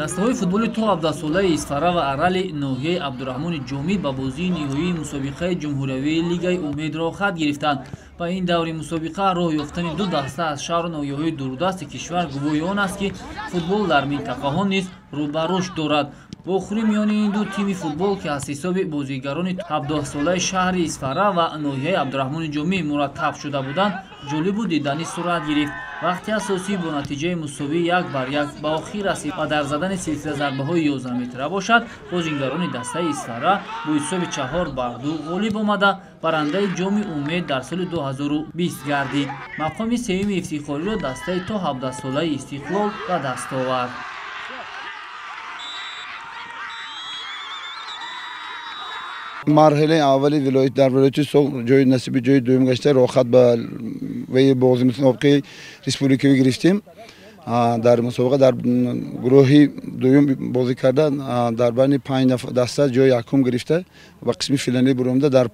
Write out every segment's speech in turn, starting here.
Дастаҳои футболи то 17-солаи Исфара ва Арали ноҳияи Абдураҳмони Ҷомӣ ба бозии ниҳоии мусобиқаи ҷумҳуриявии Лигаи Умед роҳхат гирифтанд. Ба ин даври мусобиқа роҳ ёфтани ду даста аз шаҳру ноҳияҳои дурдасти кишвар гувоҳи он аст, ки футбол дар минтақаҳо низ рӯ ба рушд дорад. Вохӯрӣ миёни ин ду тими футбол, ки аз ҳисоби бозигарони 17-солаи шаҳри Исфара ва ноҳияи Абдураҳмони Ҷомӣ мураттаб шуда буданд, ҷолибу диданӣ сурат гирифт. Вақти асосӣ бо натиҷаи мусовӣ 1-1 ба охир расид ва дар задани силсила зарбаҳои 11 метра бошад, бозигарони дастаи Исфара бо ҳисоби 4-2 ғолиб омада, барандаи ҷоми Умед дар соли 2020 гардид. Мақоми сеюми ифтихориро дастаи то 17-солаи Истиқлол ба даст овард. Марҳилаи аввали вилоят дар вилояти Суғд ҷои насиби ҷои дуюм гашта, роҳхат ба ваи бозӣ мусобиқаи республикавӣ гирифтем. Дар мусобиқа дар гурӯҳи дуюм бозӣ карда, дар байни 5 даста ҷои якум гирифта ва қисми финалӣ баромада, дар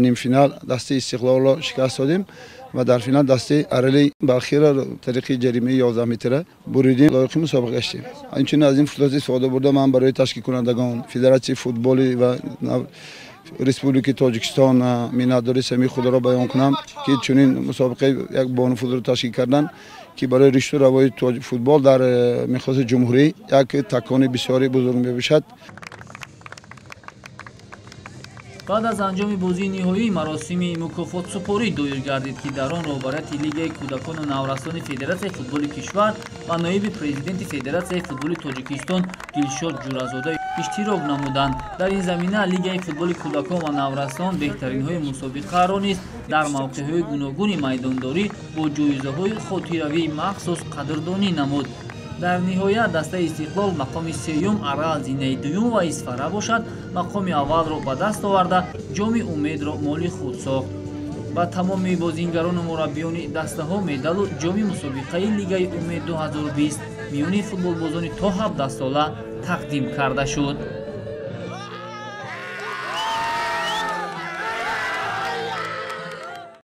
нимфинал дастаи Истиқлолро шикаст додем ва дар финал дастаи Арали Балхиро тариқи ҷаримаи 11 метра буридем, лоиқи мусобиқа гаштем. Инчунин аз ин фурсат истифода бурда, ман барои ташкилкунандагон Федератсияи футболи ва Республикаи Тоҷикистон миннатдории самии худро баён кунам, ки чунин мусобиқаи як бонуфузро ташкил карданд, ки барои рушду равои футбол дар миқёси ҷумҳурӣ як такони бисёри бузург мебошад. Баъд аз анҷоми бозии ниҳоӣ маросими мукофотсупорӣ доир гардид, ки дар он роҳбарияти Лигаи кӯдакону наврасони Федератсияи футболи кишвар ва ноиби президенти Федератсияи футболи Тоҷикистон Дилшод Ҷуразода иштирок намуданд. Дар ин замина Лигаи футболи кӯдакон ва наврасон беҳтаринҳои мусобиқаро низ дар мавқеъҳои гуногуни майдондорӣ бо ҷоизаҳои хотиравии махсус қадрдонӣ намуд. Дар ниҳоят дастаи Истиқлол мақоми сеюм, Арал зинаи дуюм ва Исфара бошад мақоми аввалро ба даст оварда, ҷоми Умедро моли худ сохт. Ба тамоми бозингарону мураббиёни дастаҳо медалу ҷоми мусобиқаи Лигаи Умед 2020 миёни футболбозони то 17 сола тақдим карда шуд.